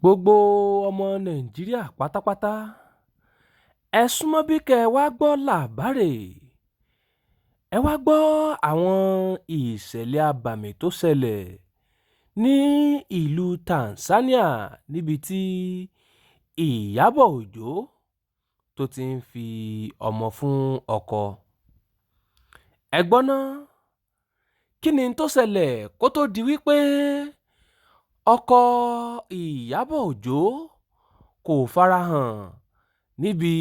Gbogbo ọmọ Nàìjíríà pátápátá, ẹ súnmọ́ bí kẹ́ ẹ wàá gbọ́ làbáàrè. Ẹ wàá gbọ́ àwọn ìṣẹ̀lẹ̀ abàmì tó ṣẹlẹ̀ ní ìlú Tanzania níbi tí Ìyábọ̀ Ọjọ́ tó ti ń fi ọmọ fún ọkọ. Ẹ gbọ́ ná, kí ni tó ṣẹlẹ̀ kó tóó di wípé ọkọ Ìyábọ̀ Ọjọ́ kò farahàn níbi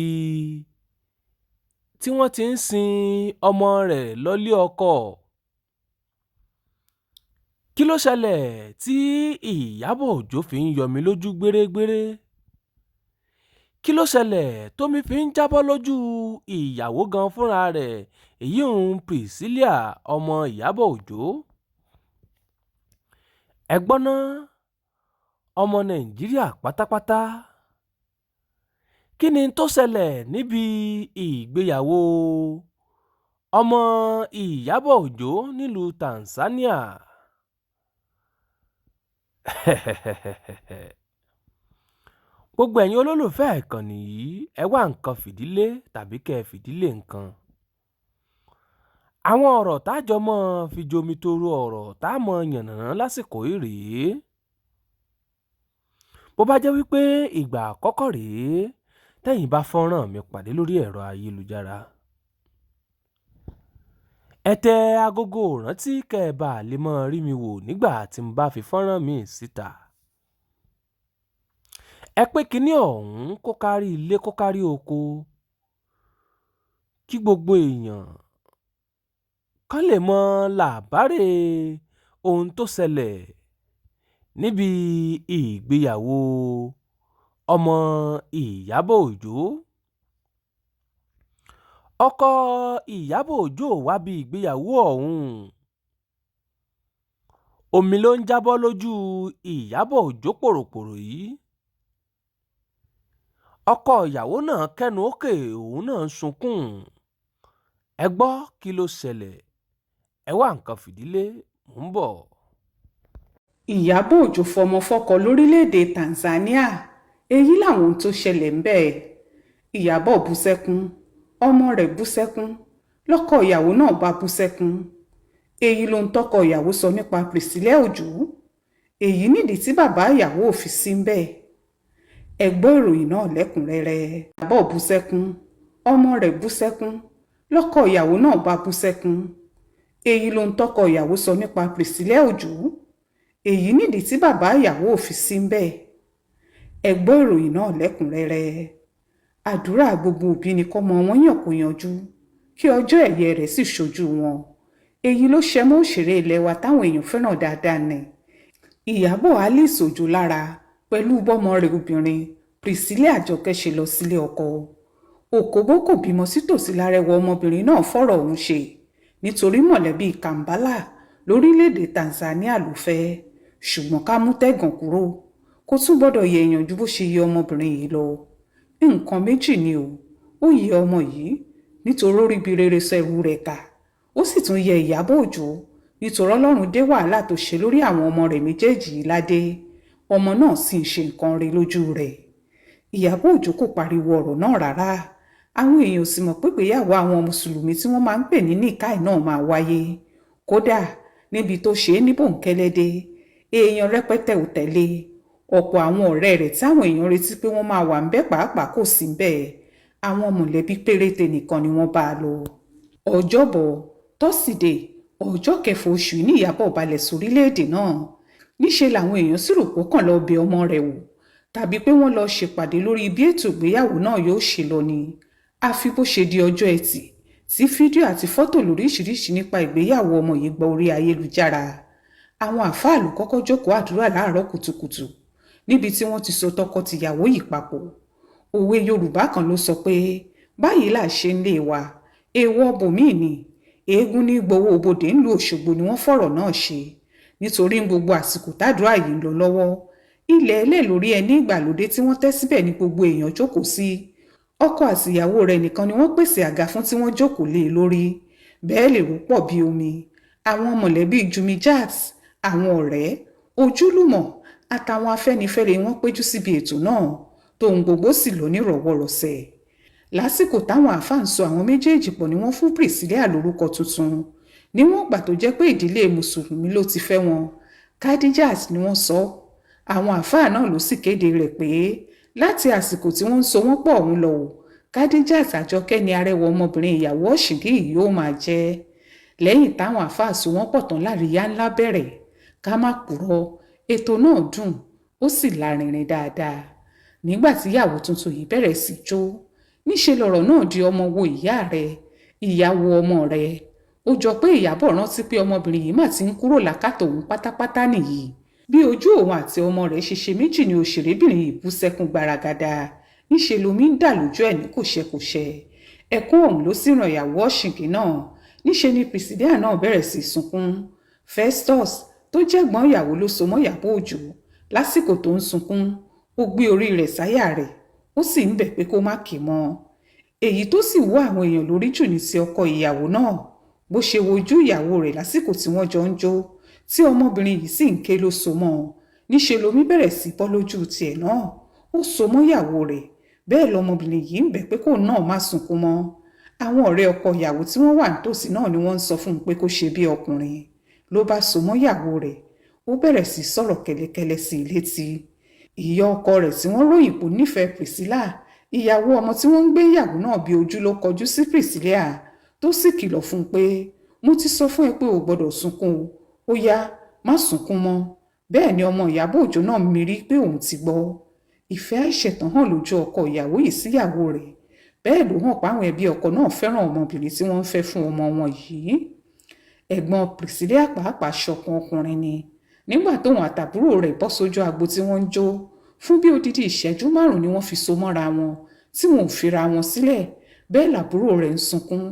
tí wọ́n ti ń sin ọmọ rẹ̀ lọ́lé ọkọ? Kí ló ṣẹlẹ̀ tí Ìyábọ̀ Ọjọ́ fi ń yọmi lójú gbérégbéré? Kí ló ṣẹlẹ̀ tómi fi ń jábọ́ lójú ìyàwó gan fúnra rẹ̀, èyí ń Priscilla ọmọ Ìyábọ̀ Ọjọ́? Ẹ gbọ́ ná, ọmọ Nàìjíríà pátápátá, kí ni tó ṣẹlẹ̀ níbi ìgbéyàwó ọmọ Ìyábọ̀ Ọjọ́ nílùú Tanzania? Gbogbo ẹ̀yin olólùfẹ́ ìkànnì yìí, ẹ wá nǹkan fìdílé tàbí kẹ́ ẹ fìdílé nǹkan. Àwọn ọ̀rọ̀ tájọ mọ́ fi jomitoro ọ̀rọ̀ tá a mọ̀ yànnàná lásìkò yìí rèé. Bó bá jẹ́ wípé ìgbà àkọ́kọ́ rèé tẹ́yin bá fọ́nrán mi pàdé lórí ẹ̀rọ ayélujára, ẹ tẹ agogo ìrántí kẹ́ ẹ bá lè mọ́ rí mi wò nígbà tí n bá fi fọ́nrán mi síta. Ẹ pé kinní ọ̀hún kó kárí ilé kó kárí oko, kí gbogbo èèyàn kán lè mọ làbáàrè ohun tó ṣẹlẹ̀ níbi ìgbéyàwó ọmọ Ìyábọ̀ Ọjọ́. Ọkọ Ìyábọ̀ Ọjọ́ ò wá bí ìgbéyàwó ọ̀hún. Omi ló ń jábọ́ lójú Ìyábọ̀ Ọjọ́ pòròpòrò yìí. Ọkọ ìyàwó náà kẹnu ókè, òun náà ń sunkún. Ẹ gbọ́ kí ló ṣẹlẹ̀? Ẹ wá nǹkan fìdílé, mò ń bọ̀. Ìyábọ̀ Ọjọ́ fọmọ fọ́kọ lórílẹ̀‐èdè Tanzania, èyí làwọn ohun tó ṣẹlẹ̀ ńbẹ̀. Ìyábọ̀ bú sẹ́kún, ọmọ rẹ̀ bú sẹ́kún, lọ́kọ ìyàwó náà bá bú sẹ́kún. Èyí lohun tọkọ ìyàwó sọ nípa Priscilla Ọjọ́. Èyí nìdí tí bàbá ìyàwó ò fi sí ńbẹ̀. Ẹ gbọ́ ìròyìn náà lẹ́kùnrẹ́rẹ́. Ìyábọ̀ bú sẹ́kún, ọmọ rẹ̀ bú sẹ́kún, lọ́kọ ìyàwó náà bá bú sẹ́kún. Èyí lohun tọkọ ìyàwó sọ nípa Priscilla Ọjọ́. Èyí nìdí tí bàbá ìyàwó ò fi sí ńbẹ̀. Ẹ gbọ́ ìròyìn náà lẹ́kùnrẹ́rẹ́. Àdúrà gbogbo òbí ni kọ́mọ wọn yàn kó yanjú, kí ọjọ́ ẹ̀yẹ rẹ̀ sì ṣojú wọn. Èyí ló ṣe mọ́ òṣèré ilé wa táwọn èèyàn fẹ́ràn dáadáa ní Ìyábọ̀ Alice Ọjọ́ lára pẹ̀lú bọ́mọ rẹ̀ obìnrin Priscilla Àjọkẹ́ ṣe lọ sílé ọkọ. Òkóbó kò bímọ sítòsí lárẹwà ọmọbìnrin náà fọ̀rọ̀ ọ̀hún ṣe, nítorí mọ̀lẹ́bí Kàǹbálà lórílẹ̀‐èdè Tanzania ló fẹ́. Ṣùgbọ́n ká mú tẹ̀gàn kúrò, kò tún gbọ́dọ̀ yẹ èèyàn ju bó ṣe yẹ ọmọbìnrin yìí lọ. Nǹkan méjì ni o, ó yẹ ọmọ yìí nítorí ó ríbi rere sẹ́rù rẹ̀ kà, ó sì tún yẹ Ìyábọ̀ Ọjọ́ nítorí Ọlọ́run dé wàhálà tó ṣe lórí àwọn ọmọ rẹ̀ méjèèjì yìí ládé. Ọmọ náà sì ń ṣe nǹkan rẹ̀ lójú rẹ̀. Ìyábọ̀ Ọjọ́ kò pariwo ọ̀rọ̀ náà rárá. Àwọn èèyàn sì mọ̀ pé ìgbéyàwó àwọn mùsùlùmí tí wọ́n máa ń pè ní nìkáì náà máa wáyé. Kódà níbi tó ṣe é ní bòńkẹ́lẹ́ dé, èèyàn rẹpẹtẹ ò tẹ̀lé. Ọ̀pọ̀ àwọn ọ̀rẹ́ rẹ̀ táwọn èèyàn retí pé wọ́n máa wà ńbẹ̀ pàápàá kò sí ńbẹ̀. Àwọn mọ̀lẹ́bí péréte nìkan ni wọ́n bá a lọ. Ọjọ́bọ̀ tọ́sídẹ̀ẹ́ ọjọ́ kẹfà oṣù yìí ní Ìyábọ̀ balẹ̀ sórílẹ̀‐èdè náà. Níṣẹ́ làwọn èèyàn sì rò pé ó kàn lọ́ọ́ bẹ ọmọ rẹ̀ wò tàbí pé wọ́n lọ́ọ́ ṣèpàdé lórí bí ètò ìgbéyàwó náà yóò ṣe lọ ni. Àfi bó ṣe di ọjọ́ Etì tí fídíò àti fọ́tò lóríṣiríṣi nípa ìgbéyàwó ọmọ yìí gba orí ayélujára. Àwọn àáfàá ló kọ́kọ́ jókòó àdúrà láàárọ̀ kùtùkùtù níbi tí wọ́n ti so tọkọ-tìyàwó yìí papọ̀. Òwe Yorùbá kan ló sọ pé báyìí là ṣe ń lé wa, èèwọ̀ bòmíì ni. Eégún ní gbowó bodè ńlùú Òṣogbo ni wọ́n fọ̀rọ̀ náà ṣe. Nítorí gbogbo àsìkò tádùá yìí ń lọ lọ́wọ́, ilẹ̀ ẹlẹ̀ lórí ẹní ìgbàlódé tí wọ́n tẹ́ síbẹ̀ ní gbogbo èèyàn jókòó sí. Ọkọ àtìyàwó rẹ̀ nìkan ni wọ́n pèsè àga fún tí wọ́n jókòó lé e lórí. Bẹ́ẹ̀ lèrò pọ̀ bí omi. Àwọn mọ̀lẹ́bí Jummy Jat, àwọn ọ̀rẹ́, ojúlùmọ̀ àtàwọn afẹ́nifẹ́re wọn péjú síbi ètò náà, tóun gbogbo sì lọ nírọ̀wọ́rọsẹ̀. Lásìkò táwọn àáfàá ń sọ àwọn méjèèjì pọ̀ ni wọ́n fún Priscilla lórúkọ tuntun, níwọ̀n ìgbà tó jẹ́ pé ìdílé mùsùlùmí ló ti fẹ́ wọn. Khadijat ni wọ́n sọ. Àwọn àáfàá náà ló sì kéde rẹ̀ pé láti àsìkò tí wọ́n ń so wọ́n pọ̀ ọ̀hún lọ o, Khadijat Àjọkẹ́ ni arẹwà ọmọbìnrin ìyàwó Ọ̀ṣíngìn yìí yóò máa jẹ́. Lẹ́yìn táwọn àáfàá so wọ́n pọ̀ tán láríyá ńlá bẹ̀rẹ̀. Ká má purọ́, ètò náà dùn ó sì lárinrin dáadáa. Nígbà tí ìyàwó tuntun yìí bẹ̀rẹ̀ sí jó, níṣe lọ̀rọ̀ náà di ọmọ wo ìyá rẹ̀, ìyá wo ọmọ rẹ̀. Ó jọ pé Ìyábọ̀ rántí pé ọmọbìnrin yìí mà ti ń kúrò lákàtà òun pátápátá nìyí. Bí ojú òun àti ọmọ rẹ̀ ṣe ṣe méjì ni òṣèrébìnrin yìí bú sẹ́kún gbaragada. Níṣe lomi ń dà lójú ẹ̀ ní kòṣẹkòṣẹ. Ẹkún ọ̀hún ló sì ràn ìyàwó Ọ̀ṣìngín náà. Níṣe ni Priscilla náà bẹ̀rẹ̀ sí sunkún. Festus tó jẹ́gbọ́n ìyàwó ló so mọ́ Ìyábọ̀ Òjó lásìkò tó ń sunkún. Ó gbé orí rẹ̀ sáyà rẹ̀, ó sì ń bẹ̀ pé kó má kì í mọ́. Èyí tó sì wú àwọn èèyàn lórí jù ní ti ọkọ ìyàwó náà, bó ṣe wojú ìyàwó rẹ̀ lásìkò tí wọ́n jọ ń jó, tí ọmọbìnrin yìí sì ń ké ló so mọ́ ọ. Níṣe lomi bẹ̀rẹ̀ sí bọ́ lójú tiẹ̀ náà, ó so mọ́ ìyàwó rẹ̀. Bẹ́ẹ̀ lọmọbìnrin yìí ń bẹ̀ pé kóun náà má sunkún mọ́. Àwọn ọ̀rẹ́ ọkọ ìyàwó tí wọ́n wà nítòsí náà ni wọ́n ń sọ fún un pé kó ṣe bí ọkùnrin. Ló bá so mọ́ ìyàwó rẹ̀, ó bẹ̀rẹ̀ sí sọ̀rọ̀ kẹ́lẹ́kẹ́lẹ́ sí i létí. Ìyá ọkọ rẹ̀ tí wọ́n ròyìn pò nífẹ̀ẹ́ Priscilla, ìyàwó ọmọ tí wọ́n ń gbé ìyàwó náà bí ojú, ló kọjú sí Priscilla tó sì kìlọ̀ fún un pé mo ti sọ fún ẹ pé o gbọ́dọ̀ sunkún o, ó yá má sunkún mọ́. Bẹ́ẹ̀ ni ọmọ Ìyábọ̀ Òjó náà mírí pé òun ti gbọ́. Ìfẹ́ àìṣẹ̀tàn hàn lójú ọkọ ìyàwó yìí síyàwó rẹ̀. Bẹ́ẹ̀ ló hàn páwọn ẹbí ọkọ náà fẹ́ràn ọmọbìnrin tí wọ́n ń fẹ́ fún ọmọ wọn yìí. Ẹ̀gbọ́n Priscilla pàápàá ṣọkan ọkùnrin ni. Nígbà tóun àtàbúrò rẹ̀ bọ́ sójú agbo tí wọ́n ń jó fún bí odidi ìṣẹ́jú márùn-ún ni wọ́n fi so mọ́ra wọn tí wọn ò fira wọn sílẹ̀. Bẹ́ẹ̀ làbúrò rẹ̀ ń sunkún,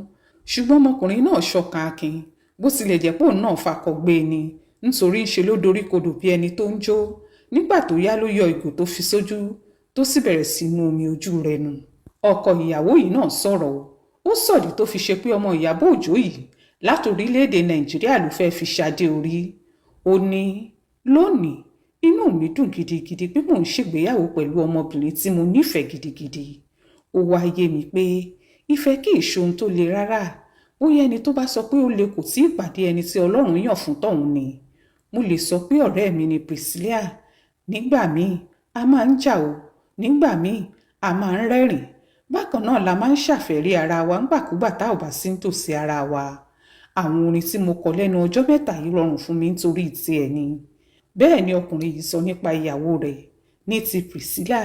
ṣùgbọ́n ọmọkùnrin náà ṣọkan akin, bó tilẹ̀ jẹ́ pé òun náà fakọ gbé e ni, nítorí ń ṣe ló doríkodò bí ẹni tó ń jó. Nígbà tó yá ló yọ ìgò tó fi sójú, tó sì bẹ̀rẹ̀ sí nu omi ojú rẹ̀ nù. Ọkọ ìyàwó yìí náà sọ̀rọ̀ o. Ó sọ̀dí tó fi ṣe pé ọmọ Ìyábọ̀ Òjó yìí láti orílẹ̀-èdè Nàìjíríà ló fẹ́ẹ́ fi ṣadé orí. Ó ní lónìí inú mi dùn gidigidi pé mò ń ṣègbéyàwó pẹ̀lú ọmọbìnrin tí mo nífẹ̀ẹ́ gidigidi. Ó wá yé mi pé ìfẹ́ kì í ṣe ohun tó le rárá. Bóyá ẹni tó bá sọ pé ó le kò tí ì pàdé ẹni tí Ọlọ́run yàn fún tọ̀hún ni. Mo lè sọ pé ọ̀rẹ́ mi ni Priscilla. Nígbà míì a máa ń jà o, nígbà míì a máa ń rẹ́rìn. Bákan náà la máa ń ṣàfẹ́rí ara wa ńgbàkúgbà tá ò bá sí nítòsí ara wa. Àwọn orin tí mo kọ lẹ́nu ọjọ́ mẹ́ta yìí rọrùn fún mi nítorí tiẹ̀ ni. Bẹ́ẹ̀ ni ọkùnrin yìí sọ nípa ìyàwó rẹ̀. Ní ti Priscilla,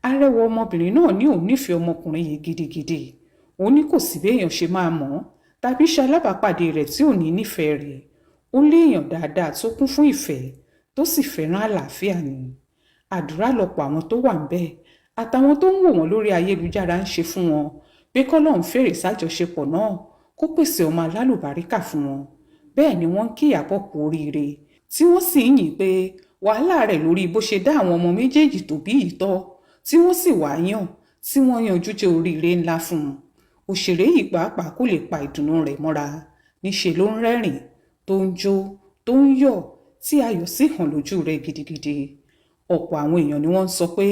arẹwà ọmọbìnrin náà ní òun nífẹ̀ẹ́ ọmọkùnrin yìí gidigidi. Ó ní kò sí béèyàn ṣe máa mọ̀ ọ́n tàbí ṣe alábàápàdé rẹ̀ tí ò ní nífẹ̀ẹ́ rẹ̀. Ó léèyàn dáadáa tó kún fún ìfẹ́ tó sì fẹ́ràn àlàáfíà ni. Àdúrà lọ̀pọ̀ àwọn tó wà ńbẹ̀ àtàwọn tó ń wò wọ́n lórí ayélujára ń ṣe fún wọn pé kọ́lọ́run fèrè sájọṣepọ̀ náà, kó pèsè ọmọ alálùbáríkà fún wọn. Bẹ́ẹ̀ ni wọ́n ń kí Ìyábọ̀ kú oríire, tí wọ́n sì ń yìn pé wàhálà rẹ̀ lórí bó ṣe dá àwọn ọmọ méjèèjì tó bí yìí tọ́, tí wọ́n sì wá yàn tí wọ́n yanjú jẹ́ oríire ńlá fún un. Òṣèré yìí pàápàá kò lè pa ìdùnnú rẹ̀ mọ́ra. Níṣe ló ń rẹ́rìn tó ń jó tó ń yọ̀, tí ayọ̀ sì hàn lójú rẹ̀ gidigidi. Ọ̀pọ̀ àwọn èèyàn ni wọ́n ń sọ pé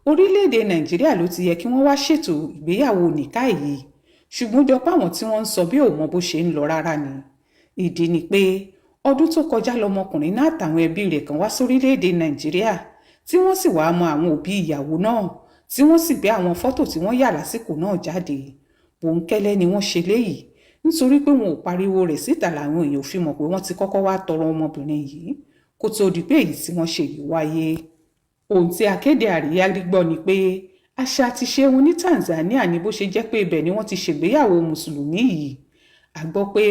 orílẹ̀-èdè Nàìjíríà ló ti yẹ kí wọ́n wá ṣètò ìgbéyàwó nìka yìí, ṣùgbọ́n jọ páwọn tí wọ́n ń sọ bí ò mọ bó ṣe ń lọ rárá ni. Ìdí ni pé ọdún tó kọjá lọmọkùnrin náà àtàwọn ẹbí rẹ̀ kan wá sórílẹ̀-èdè Nàìjíríà, tí wọ́n sì wáá mọ àwọn òbí ìyàwó náà, tí wọ́n sì gbé àwọn fọ́tò tí wọ́n yà lásìkò náà jáde. Bòńkẹ́lẹ́ ni wọ́n ṣe léyìí, nítorí pé wọn ò pariwo rẹ̀ síta làwọn èèyàn ò fi mọ̀ pé wọ́n ti kọ́kọ́ wá tọrọ ọmọbìnrin yìí kó tóó di pé èyí tí wọ́n ṣe yìí wáyé. Ohun tí akéde àríyá rí gbọ́ ni pé àṣà àti ìṣe wọn ní Tanzania ní bó ṣe jẹ́ pé ibẹ̀ ni wọ́n ti ṣègbéyàwó mùsùlùmí yìí. A gbọ́ pé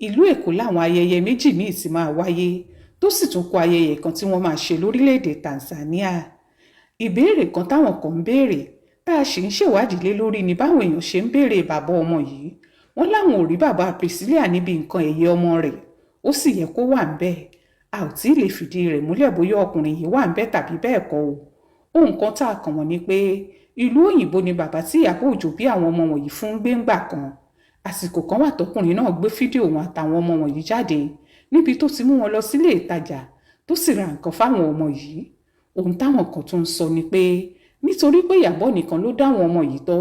ìlú Èkó làwọn ayẹyẹ méjì míì ti máa wáyé, tó sì tún kó ayẹyẹ kan tí wọ́n máa ṣe lórílẹ̀‐èdè Tanzania. Ìbéèrè kan táwọn kan ń béèrè tá a sì ń ṣèwádìí lé lórí ni báwọn èèyàn ṣe ń béèrè bàbá ọmọ yìí. Wọ́n láwọn ò rí bàbá Priscilla níbi nǹkan ẹ̀yẹ ọmọ rẹ̀, ó sì yẹ kó wà ńbẹ̀. A ò tí ì lè fìdí rẹ̀ múlẹ̀ bóyá ọkùnrin yìí wà ńbẹ̀ tàbí bẹ́ẹ̀ kọ́ o. Ohun kan tá a kàn wọ́n ni pé ìlú òyìnbó ni bàbá tí Ìyábọ̀ Òjó bí àwọn ọmọ wọ̀nyí fún ń gbé ńgbà kan. Àsìkò kan wà tọkùnrin náà gbé fídíò wọn àtàwọn ọmọ wọ̀nyí jáde níbi tó ti mú wọn lọ sílé ìtajà tó sì ra nǹkan fáwọn ọmọ yìí. Ohun táwọn kan tún ń sọ ni pé nítorí pé Ìyábọ̀ nìkan ló dá àwọn ọmọ yìí tọ́,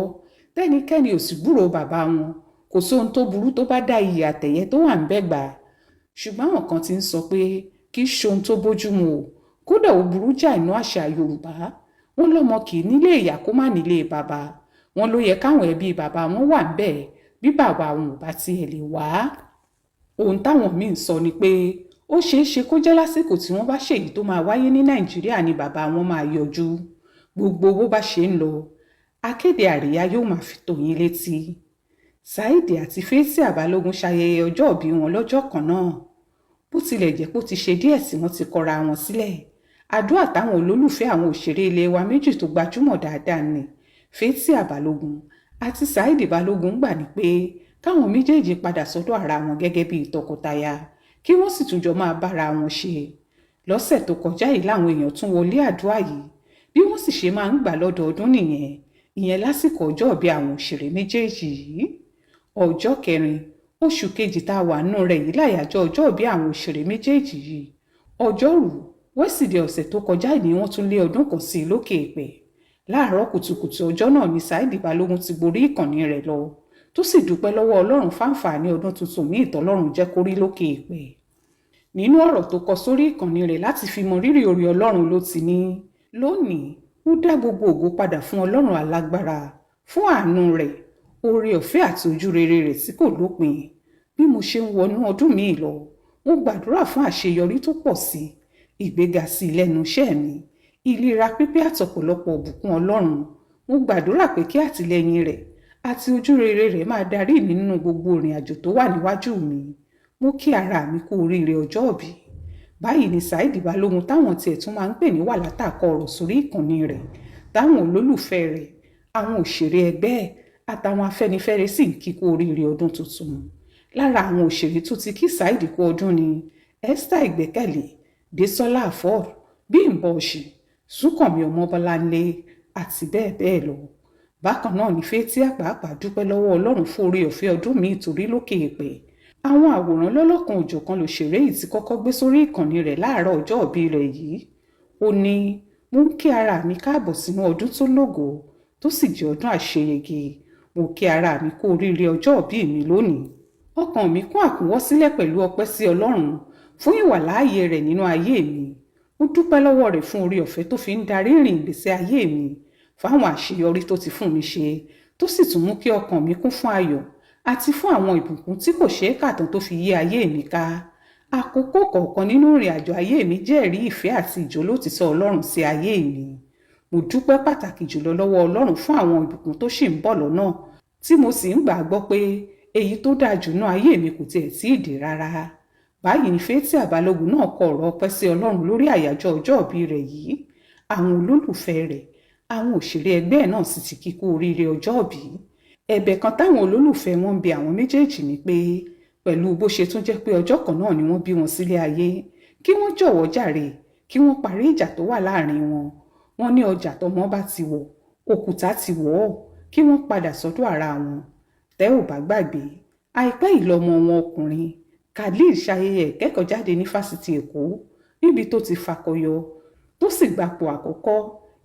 tẹ́nikẹ́ni ò sì gbúròó bàbá wọn, kò sóhun tó burú tó bá dá iyì àtẹ̀yẹ tó wà ńbẹ̀ gbà. Ṣùgbọ́n àwọn kan ti ń sọ pé kì í ṣohun tó bójúmu o, kódà ó burú jáì nínú àṣà Yorùbá. Wọ́n lọ́mọ kì í nílé ìyá kó má nílé bàbá. Wọ́n ló yẹ káwọn ẹbí bàbá wọn wà ńbẹ̀ bí bàbá wọn ò bá tiẹ̀ lè wá. Ohun táwọn míín ń sọ ni pé ó ṣeé ṣe kó jẹ́ lásìkò tí wọ́n bá ṣèyí tó máa wáyé ní Nàìjíríà ni bàbá wọn máa yọjú. Gbogbo bó bá ṣe ń lọ, akéde àríyá yóò máa fi tó yín létí. Saheed àti Fathia Balogun ṣayẹyẹ ọjọ́òbí wọn lọ́jọ́ kan náà. Bó tilẹ̀ jẹ́ pé ó ti ṣe díẹ̀ tí wọ́n ti kọra wọn sílẹ̀, àdúrà táwọn olólùfẹ́ àwọn òṣèré ilé wa méjì tó gbajúmọ̀ dáadáa ní Fathia Balogun àti Saheed Balogun gbà ní pé káwọn méjèèjì padà sọ́dọ̀ ara wọn gẹ́gẹ́ bíi tọkọtaya, kí wọ́n sì tún jọ máa bára wọn ṣe. Lọ́sẹ̀ tó kọjá yìí làwọn èèyàn tún wọlé àdúrà yìí, bí wọ́n sì ṣe máa ń gbà lọ́dọọdún nìyẹn, ìyẹn lásìkò ọjọ́òbí àwọn òṣèré méjèèjì yìí. Ọjọ́ kẹrin oṣù kejì tá a wà nínú rẹ̀ yìí láyàájọ́ ọjọ́òbí àwọn òṣèré méjèèjì yìí. Ọjọ́rùú wẹ́sídẹ̀ẹ́ ọ̀sẹ̀ tó kọjá yìí ni wọ́n tún lé ọdún kan sí i lókè èèpẹ̀. Láàárọ̀ kùtùkùtù ọjọ́ náà ni Saheed Balogun ti gborí ìkànnì rẹ̀ lọ, tó sì dúpẹ́ lọ́wọ́ Ọlọ́run fáǹfààní ọdún tuntun míì tọ́lọ́run jẹ́ kó rí lókè èèpẹ̀. Nínú ọ̀rọ̀ tó kọ sórí ìkànnì rẹ̀ láti fi mọ rírì oore Ọlọ́run ló ti ní, lónìí mo dá gbogbo ògo padà fún Ọlọ́run alágbára, fún àánú rẹ̀, oore ọ̀fẹ́ àti ojúrere rẹ̀ tí kò lópin. Bí mo ṣe ń wọnú ọdún míì lọ, mo gbàdúrà fún àṣeyọrí tó pọ̀ sí i, ìgbéga sí i lẹ́nu iṣẹ́ mi, ìlera pípé àtọ̀pọ̀lọpọ̀ ìbùkún Ọlọ́run. Mo gbàdúrà pé kí àtìlẹ́yìn rẹ̀ àti ojúrere rẹ̀ máa darí mi nínú gbogbo ìrìn àjò tó wà níwájú mi. Mo kí ara mi kú oríire ọjọ́òbí. Báyìí ni Saheed Balogun táwọn tiẹ̀ tún máa ń pè ní Wàlátà kọ ọ̀rọ̀ sórí ìkànnì rẹ̀, táwọn olólùfẹ́ rẹ̀, àwọn òṣèré ẹgbẹ́ ẹ̀ àtàwọn afẹ́nifẹ́re sì ń kí kú oríire ọdún tuntun. Lára àwọn òṣèré tó ti kí Saheed kú ọdún ni Esther Ìgbẹ́kẹ̀lé, Désọ́lá Afod, Bímbọ́ Oshin, Súnkànmí Ọmọbọ́láńlé àti bẹ́ẹ̀ bẹ́ẹ̀ lọ. Bákan náà ni Fathia pàápàá dúpẹ́ lọ́wọ́ Ọlọ́run fún oore ọ̀fẹ́ ọdún míì tó rí lókè èèpẹ̀. Àwọn àwòrán lọ́lọ́kan òjọ̀kan lòṣèré yìí ti kọ́kọ́ gbé sórí ìkànnì rẹ̀ láàárọ̀ ọjọ́òbí rẹ̀ yìí. Ó ní, mo ń kí ara mi káàbọ̀ sínú ọdún tó lógo tó sì jẹ́ ọdún àṣeyege. Mo kí ara mi kú oríire ọjọ́òbí mi lónìí. Ọkàn mi kún àkúnwọ́sílẹ̀ pẹ̀lú ọpẹ́ sí Ọlọ́run fún ìwàláàyè rẹ̀ nínú ayé mi. Mo dúpẹ́ lọ́wọ́ rẹ̀ fún oore ọ̀fẹ́ tó fi ń darí ìrìn ìgbésí ayé mi, fáwọn àṣeyọrí tó ti fún mi ṣe, tó sì tún mú kí ọkàn mi kún fún ayọ̀ àti fún àwọn ìbùkún tí kò ṣeé kà tán tó fi yí ayé mi ká. Àkókò kọ̀ọ̀kan nínú ìrìn àjò ayé mi jẹ́rìí ìfẹ́ àti ìjólótìtọ́ Ọlọ́run sí ayé mi. Mo dúpẹ́ pàtàkì jùlọ lọ́wọ́ Ọlọ́run fún àwọn ìbùkún tó ṣì ń bọ̀ lọ́nà, tí mo sì ń gbàgbọ́ pé èyí tó dáa jù nínú ayé mi kò tiẹ̀ tíì dé rárá. Báyìí ni Fathia Balogun náà kọ ọ̀rọ̀ ọpẹ́ sí Ọlọ́run lórí àyájọ́ ọjọ́òbí rẹ̀ yìí. Àwọn olólùfẹ́ rẹ̀, àwọn òṣèré ẹgbẹ́ ẹ̀ náà sì ti kí kú oríire ọjọ́òbí. Ẹ̀bẹ̀ kan táwọn olólùfẹ́ wọn ń bi àwọn méjèèjì ni pé pẹ̀lú bó ṣe tún jẹ́ pé ọjọ́ kan náà ni wọ́n bí wọn sílé ayé, kí wọ́n jọ̀wọ́ jàre, kí wọ́n parí ìjà tó wà láàrin wọn. Wọ́n ní ọjà tọmọ bá ti wọ̀, òkúta ti wọ̀ ọ́, kí wọ́n padà sọ́dọ̀ ara wọn. Tẹ́ ò bá gbàgbé, àìpẹ́ yìí lọmọ wọn ọkùnrin Khalil ṣayẹyẹ ìkẹ́kọ̀ọ́jáde ní fásitì Èkó níbi tó ti fakọyọ tó sì gbapò àkọ́kọ́,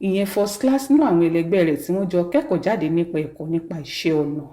ìyẹn first class nínú àwọn ẹlẹgbẹ́ rẹ̀ tí wọ́n jọ kẹ́kọ̀ọ́ jáde nípa ẹ̀kọ́ nípa iṣẹ́ ọnà.